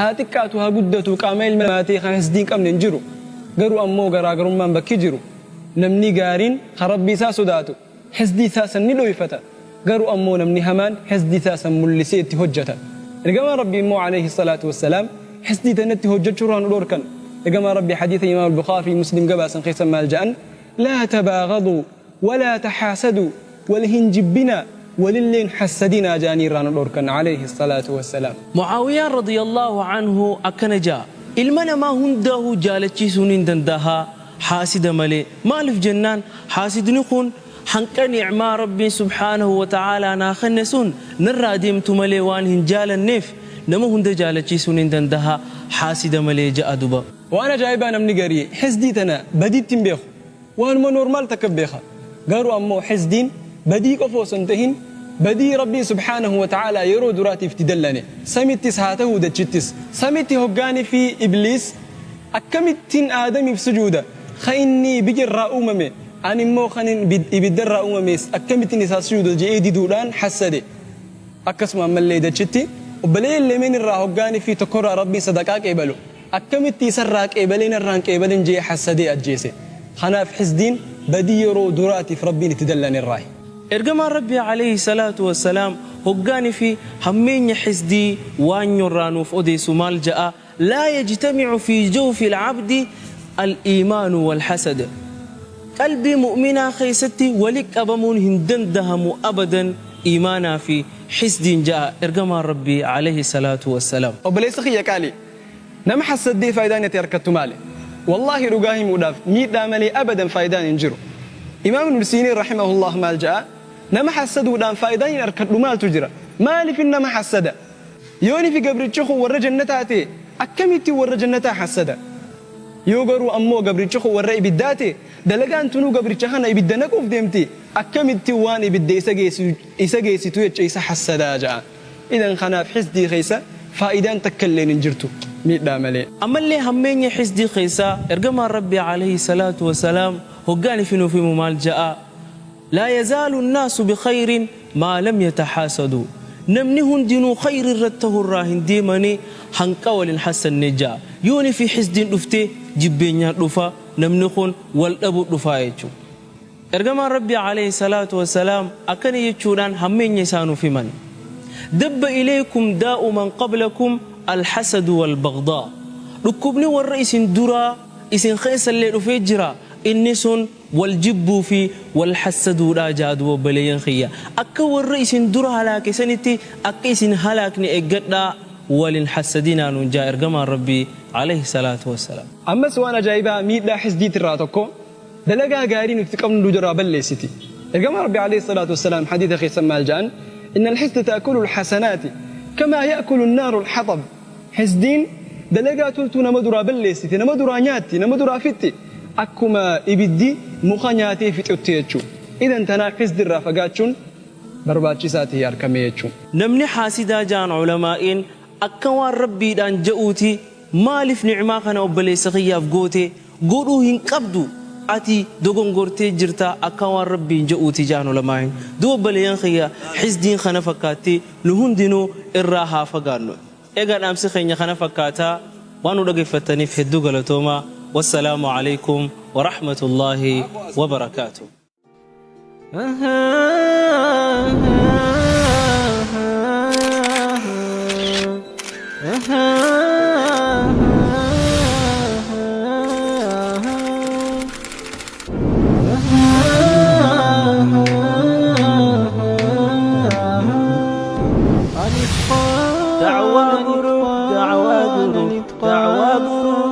Haa xiqqaatu haa guddatu qaama ilma namaatii kan hisdii hin qabne hin jiru. Garuu ammoo garaagarummaan bakki jiru namni gaariin kan Rabbii isaa sodaatu hisdii isaa san ni dhoyfata. Garuu ammoo namni hamaan hisdii isaa san mullisee itti hojjata. Ergamaan Rabbii immoo aleyhi salaatu wassalaam hisdii tanatti hojjachuu irraa nu dhoorkan. Ergamaan Rabbii hadiisa Imaam Al-Bukhaari fi Muslim gabaasan keessa maal ja'an? Laa tabaaghaduu Walaa taxaasaduu, wal hin jibbinaa, walillee hin hassadinaa ja'anii irraa nu dhoorkan aleyhi salaatu wassalaam. Mu'aawiyaan radiyallaahu anhu akkana ja'a, Ilma namaa hundaahuu jaalachiisuu nin dandaha haasida malee. Maalif jennaan haasidni kun hanqa ni'maa Rabbiin subhaanahu wa ta'aalaa naa kenne sun narraa deemtu malee waan hin jaalanneef nama hunda jaalachiisuu nin dandaha haasida malee ja'a duba. Waan ajaa'ibaa namni garii hisdii tana badiitti hin beeku. Waanuma normal takka beeka. Garuu ammoo hisdiin badii qofa osoo hin tahin badii Rabbiin subhaanahu wa ta'aalaa yeroo duraatiif itti dallane. Samittis haa tahuu dachittis. Samitti hoggaanifii Ibliis akkamittin Aadamiif sujuuda ka inni biyyerraa uumame ani immoo kanin ibiddarraa uumamees akkamittin isaaf sujuuda je'ee diduudhaan hassade. Akkasuma ammallee dachitti obboleeyyan lameen irraa hoggaanifii tokkorraa Rabbiin sadaqaa qeebalu Akkamitti isarraa qeebalee narraa hin qeebalin je'ee hassadee ajjeese. Kanaaf hisdiin badii yeroo duraatiif Rabbiin itti dallane irraahi. Ergamaan Rabbii aleyhi salaatu wassalaam hoggaanifi hammeenya hisdii waanyorraa nuuf odeessu maal ja'a, Laa yajtamicu fii jawfil abdi al-iimaanu wal-hasad. Qalbii mu'minaa keessatti wali qabamuun hin dandahamu abadan iimaanaa fi hisdiin ja'a Ergamaan Rabbii aleyhi salaatu wassalaam. Obboleessa kiyya qaalii! Nama hassaddee faayidaan ati arkattu maali? Wallaahi dhugaa himuudhaaf miidhaa malee abadan faayidaan hin jiru. Imaam Ibnu Siiniin rahimahullaah maal ja'a? Nama hassaduudhaan faayidaan hin arkadhu maaltu jira? Maalifin nama hassada? Yoonifi gabrichi kun warra jannataa ta'e akkamittin warra jannataa hassada? Yoo garuu ammoo gabrichi kun warra ibiddaa ta'e dalagaan tunuu gabricha kana ibidda naquuf deemti akkamittin waan ibidda isa geessitu jecha isa hassadaa ja'a. Idan kanaaf hisdii keessa faa'idaan takkalleen hin jirtu miidhaa malee. Ammallee hammeenya hisdii keessaa Ergamaan Rabbii aleyhi salaatu wa salaam hoggaan ifi nuuf himu maal ja'a? Laa yazaalu nnaasu bikhayrin maa lam yatahaasaduu Namni hundinuu khayri irra tahurraa hin deemani hanqa wal hin hassanne ja'a. Yoon ifi hisdiin dhufte jibbeenyaan dhufa namni kun wal dhabuu dhufaa jechu. Ergamaan Rabbii aleyhi salaatu wa salaam akkana jechuudhaan hammeenya isaa nuuf himan, Dabba ilaykum daa'u man qablakum al-hasadu wal-baghdaa. Dhukkubni warra isin duraa isin keessallee dhufee jira, inni sun wal jibbuu fi wal hassaduudha ja'a duuba obboleeyyan kiyya. Akka warra isin dura halaake sanitti akka isin halaakne eeggadhaa wal hin hassadinaa nuun ja'a Ergamaan Rabbii aleyhi salaatu wa salaam. Ammas waan ajaa'ibaa miidhaa hisdiitirraa tokko Dalagaa gaarii nuti qabnu nu jalaa balleessiti. Ergamaan Rabbii aleyhi salaatu wassalaam hadiisa keessa maal ja'an? Innal hisda ta'kulu alhasanaati kamaa ya'kulu annaaru alhaxab. Hisdiin dalagaa toltuu nama duraa balleessiti, nama duraa nyaatti, nama duraa fixxi. Akkuma ibiddi muka nyaatee fixutti jechuu. Idan tanaaf hisdi irraa fagaachuun barbaachisaa tahee arkamee jechuu. Namni haasidaa ja'an ulamaa'iin akka waan Rabbiidhaan ja'uuti Maalif ni'maa kana obboleessa kiyyaaf goote? Godhuu hin qabdu ati dogongortee jirta akka waan Rabbiin ja'uuti ja'an ulamaa'iin. Duuba obboleeyyan kiyya hisdiin kana fakkaatti nu hundinuu irraa haa fagaannu. Egaa dhaamsi keenya kana fakkaata waan nu dhageffattaniif hedduu galatoomaa wassalaamu aleykum warahmatullaahi wabarakaatuh. Da'waa Group, Da'waa Group, Da'waa Group.